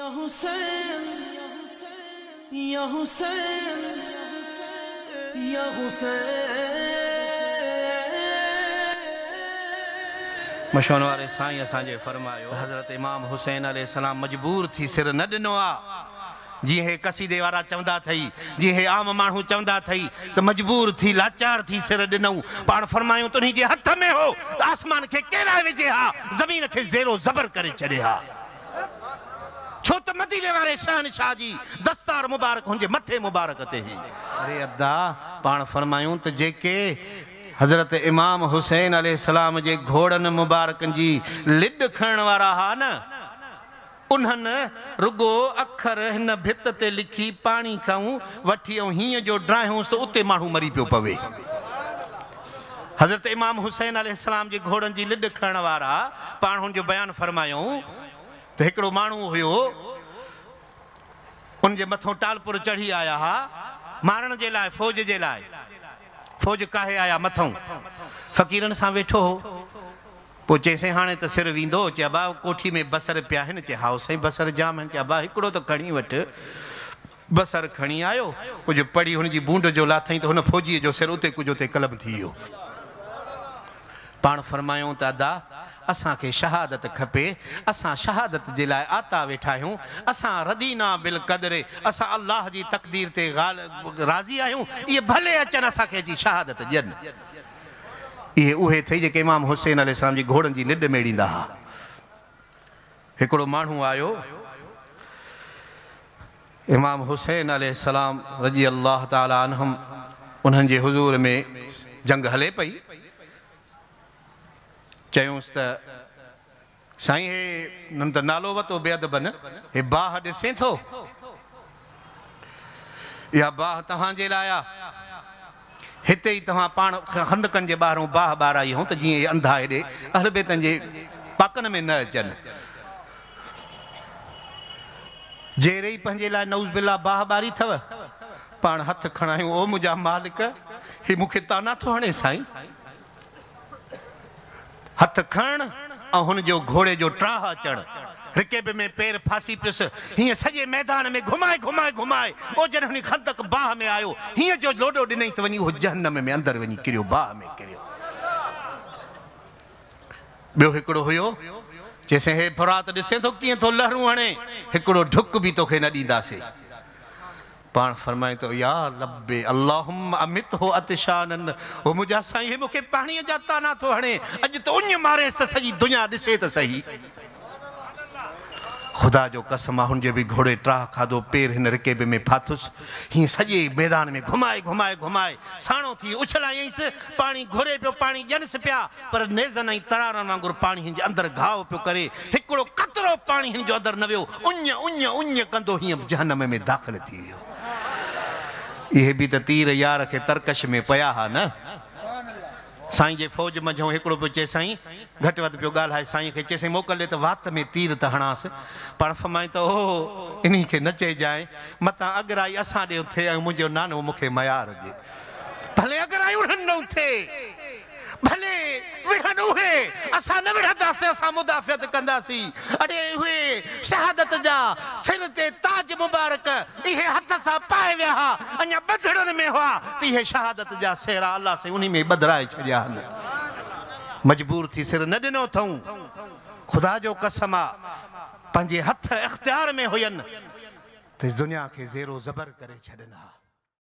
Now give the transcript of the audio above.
يا حسين يا حسين يا حسين. مشون واري سائين اسان جي فرمايو حضرت امام حسين عليه السلام مجبور ٿي سر نه ڏنو آ جيئن هي قصيدي وارا چوندا اٿئي جيئن هي عام ماڻهو چوندا اٿئي ته مجبور ٿي لاچار ٿي سر ڏنئون پاڻ فرمايون ته انهي جي هٿ ۾ هو ته آسمان کي ڪيرائي وجهي ها زمين کي زير و زبر ڪري ڇڏي ها. ڇو ته مديني واري شهنشاهه جي دستار مبارڪ هن جي مٿي مبارڪ تي هئي. اري ادا! پاڻ فرمايون ته جيڪي حضرت امام حسين عليه السلام جي گهوڙن مبارڪن جي لڏ کڻڻ وارا ها نه، انهن رڳو اکر هن ڀت تي لکي پاڻي کائون وٺي ۽ هينئن جو ڊاهيونس ته اتي ماڻهو مري پيو پوي. حضرت امام حسين عليه السلام جي گهوڙن جي لڏ کڻڻ وارا پاڻ هن جو بيان فرمايائون ته هڪڙو ماڻهو هيو ان جي مٿون ٽالپر چڙهي آيا ها مارڻ جي لاء فوج جي لاء فوج ڪاهي آيا مٿون فقيرن سان ويٺو هو پوء چيسين هاڻي ته سر ويندو چي ابا ڪوٺي ۾ بصر پيا آهن چي هائو سائين بصر جام آهن چي ابا هڪڙو ته کڻي وٺ بصر کڻي آيو. ڪجهه پڙهي هن جي بونڊ جو لاٿائين ته هن فوجيء جو سر اتي ڪجهه اتي قلم ٿي ويو. پاڻ فرمايائون ته ادا! اسان کي شهادت کپي، اسان شهادت جي لاء آتا ويٺا آهيون، اسان رضينا بالقدر، اسان الله جي تقدير تي راضي آهيون، اهي ڀلي اچن اسان کي اچي شهادت ڏين. اهي اهي ٿئي جيڪي امام حسين عليه السلام جي گهوڙن جي لڏ ميڙيندا ها. هڪڙو ماڻهو آيو، امام حسين عليه السلام رضي الله تعالٰي عنهم انهن جي حضور ۾ جنگ هلي پئي، چيونس ته سائين هي هن ته نالو وتو بي ادبن، هي باهه ڏسين ٿو؟ اها باهه توهان جي لاء آ. هتي ئي توهان پاڻ خندقن جي ٻاهرئون باهه ٻارائي هئون ته جيئن اهي انڌا هيڏي اهل بيتن جي پاڪن ۾ نه اچن. جيئري ئي پنهنجي لاء نعوذ بالله باهه ٻاري ٿو. پاڻ هٿ کڻايون او منهنجا مالڪ! هي مون کي طعنا ٿو هڻي سائين. هٿ کڻڻ ۽ هن جو گهوڙي جو ٽاهه اچڻ، رڪيب ۾ پير ڦاسي پيس، هيئن سڄي ميدان ۾ گهمائي گهمائي گهمائي، او جڏهن هن خندق باهه ۾ آيو، هيئن جو لوڏو ڏنائين ته وڃي اهو جهنم ۾ اندر وڃي ڪريو، باهه ۾ ڪريو. ٻيو هڪڙو هيو، چيسين هي فرات ڏسين ٿو ڪيئن ٿو لهرون هڻي، هڪڙو ڍڪ به توکي نه ڏينداسين. پاڻ فرمائين ٿو، يا رب اللهم امته عطشانا، او منهنجا سائين هي مون کي پاڻيء جا طعنا ٿو هڻي، اڄ ته اڃ ماريس ته سڄي دنيا ڏسي ته سهي. خدا جو قسم آ هن جي به گهوڙي ٽاهه کاڌو، پير هن رڪيب ۾ ڦاٿس، هيئن سڄي ميدان ۾ گهمائي گهمائي گهمائي ساڻو ٿي اڇلايائينس، پاڻي گهري پيو، پاڻي ڏينس پيا، پر نيزن ۽ ترارن وانگر پاڻي هن جي اندر گهاء پيو ڪري، هڪڙو قطرو پاڻي هن جو اندر نه ويو، اڃ اڃ اڃ ڪندو هيئن جهنم ۾ داخل ٿي ويو. اهي به ته تير يار کي ترڪش ۾ پيا ها نه؟ سائين جي فوج منجهئون هڪڙو پيو چئي سائين، گهٽ وڌ پيو ڳالهائي سائين کي چئي سائين موڪل ڏي ته وات ۾ تير ته هڻانس. پاڻ فرمائين ته اوهو انهي کي نه چئجانء، متان اڳرائي اسان ڏي ٿئي ۽ منهنجو نانو مون کي ميار ڏي. ڀلي اڳرائي انهن ڏانهن ٿئي. ڀلي وڙهن اهي، اسان نه وڙهنداسين، اسان مدافعت ڪنداسين. اڙي اهي شهادت جا سر تي تاج مبارڪ اهي هٿ سان پائي ويا ها، اڃا ٻڌڙن ۾ هئا ته اهي شهادت جا سهرا الله سائين انهي ۾ ٻڌرائي ڇڏيا هن. مجبور ٿي سر نه ڏنو اٿئون. خدا جو قسم آ پنهنجي هٿ اختيار ۾ هين ته دنيا کي زير و زبر ڪري ڇڏن ها.